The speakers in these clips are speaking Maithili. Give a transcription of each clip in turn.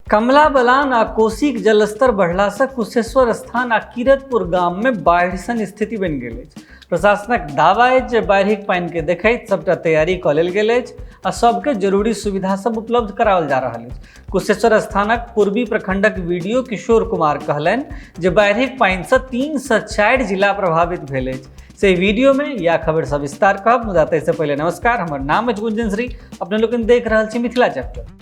कमला बलान आ कोसीक जलस्तर बढ़लासँ कुशेश्वर स्थान आ किरतपुर गाममे बाढ़ि सन स्थिति बनि गेल अछि। प्रशासनक दावा अछि जे बाढ़िक पानिके देखैत सबटा तैयारी कऽ लेल गेल अछि आ सबके जरूरी सुविधा सब उपलब्ध कराओल जा रहल अछि। कुशेश्वर स्थानक पूर्वी प्रखंडक वीडियो किशोर कुमार कहलनि जे बाढ़िक पानिसँ 3 सँ 4 जिला प्रभावित भेल अछि। से वीडियोमे या खबर सविस्तार कहब, मुदा ताहिसँ पहिले नमस्कार। हमर नाम अछि गुंजन श्री, अपने लोकनि देख रहल छी मिथिला चैप्टर।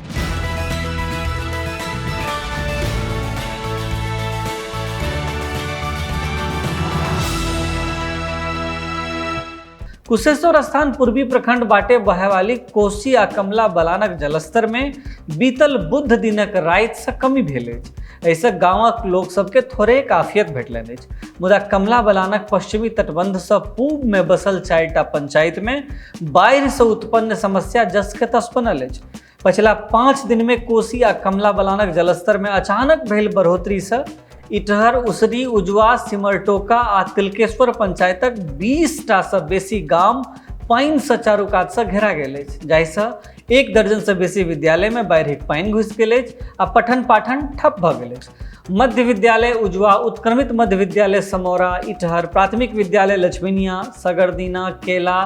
कुशेश्वर स्थान पूर्वी प्रखंड बाटे बहैवाली कोसी आ कमला बलानक जलस्तर में बीतल बुध दिनक राति से कमी भेल अछि। एहिसँ गामक लोक सबके थोड़ेक आफियत भेटलनि अछि, मुदा कमला बलानक पश्चिमी तटबंधसँ पूब में बसल 4टा पंचायत में बाढ़िसँ उत्पन्न समस्या जस के तस बनल अछि। पछिला 5 दिन में कोसी आ कमला बलानक जलस्तर में अचानक भेल बढ़ोतरीसँ इटहर, उसरी, उजवा, सिमरटोका आ तिलकेश्वर पंचायतक 20टा सँ बेसी गाम पानिसँ चारू कातसँ घेरा गेल अछि, जाहिसँ 1 दर्जनसँ बेसी विद्यालयमे बाढ़िक पानि घुसि गेल अछि आ पठन पाठन ठप भऽ गेल अछि। मध्य विद्यालय उजवा, उत्क्रमित मध्य विद्यालय समौरा, इटहर, प्राथमिक विद्यालय लक्ष्मीनिया, सगरदीना, केला,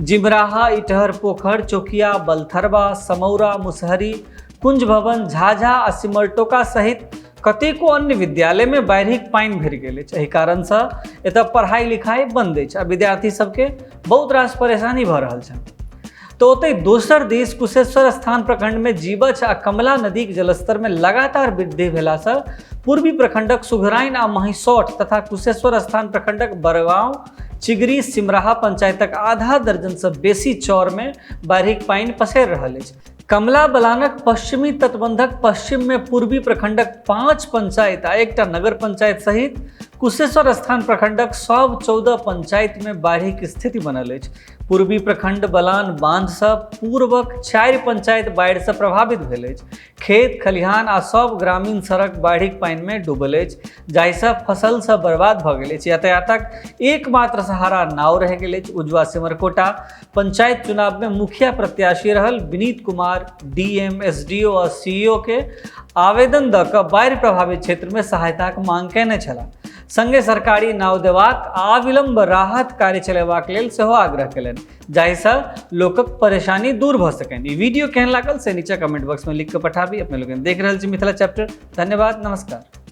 जिमराहा, इटहर पोखर, चौकिया, बलथरबा, समौरा, मुसहरी, कुंज भवन, झाझा आ सिमरटोका सहित कतेको अन्य विद्यालयमे बाढ़िक पानि भरि गेल अछि। एहि कारणसँ एतय पढ़ाइ लिखाइ बंद अछि आ विद्यार्थी सबके बहुत रास परेशानी भऽ रहल छनि। तऽ ओतहि दोसर दिस कुशेश्वर स्थान प्रखंडमे जीवछ आ कमला नदीक जलस्तरमे लगातार वृद्धि भेलासँ पूर्वी प्रखंडक सुघराइन आ महिसौठ तथा कुशेश्वर स्थान प्रखंडक बरगांव, चिगरी, सिमराहा पंचायतक आधा दर्जनसँ बेसी चौरमे बाढ़िक पानि पसरि रहल अछि। कमला बलानक पश्चिमी तटबंधक पश्चिममे पूर्वी प्रखंडक 5 पंचायत आ एकटा नगर पंचायत सहित कुशेश्वर स्थान प्रखंडक सब 14 पंचायतमे बाढ़िक स्थिति बनल अछि। पूर्वी प्रखंड बलान बांधसँ पूर्वक 4 पंचायत बाढ़िसँ प्रभावित भेल अछि। खेत खलिहान आ सब ग्रामीण सड़क बाढ़िक पानिमे डूबल अछि, जाहिसँ फसल सब बर्बाद भऽ गेल अछि। यातायातक एकमात्र सहारा नाव रहि गेल अछि। उजवा सिमरकोटा पंचायत चुनावमे मुखिया प्रत्याशी रहल विनीत कुमार डीएम, एसडीओ आ सीईओ के आवेदन दऽ कऽ बाढ़ि प्रभावित क्षेत्रमे सहायताक मांग कयने छलाह। संगे सरकारी नाव देबाक आ अविलंब राहत कार्य चलेबाक लेल सेहो आग्रह कयलनि, जाहिसँ लोकक परेशानी दूर भऽ सकनि। ई वीडियो केहन लागल से नीचा कमेंट बॉक्समे लिख कऽ पठाबी। अपने लोकनि देख रहल छी मिथिला चैप्टर। धन्यवाद, नमस्कार।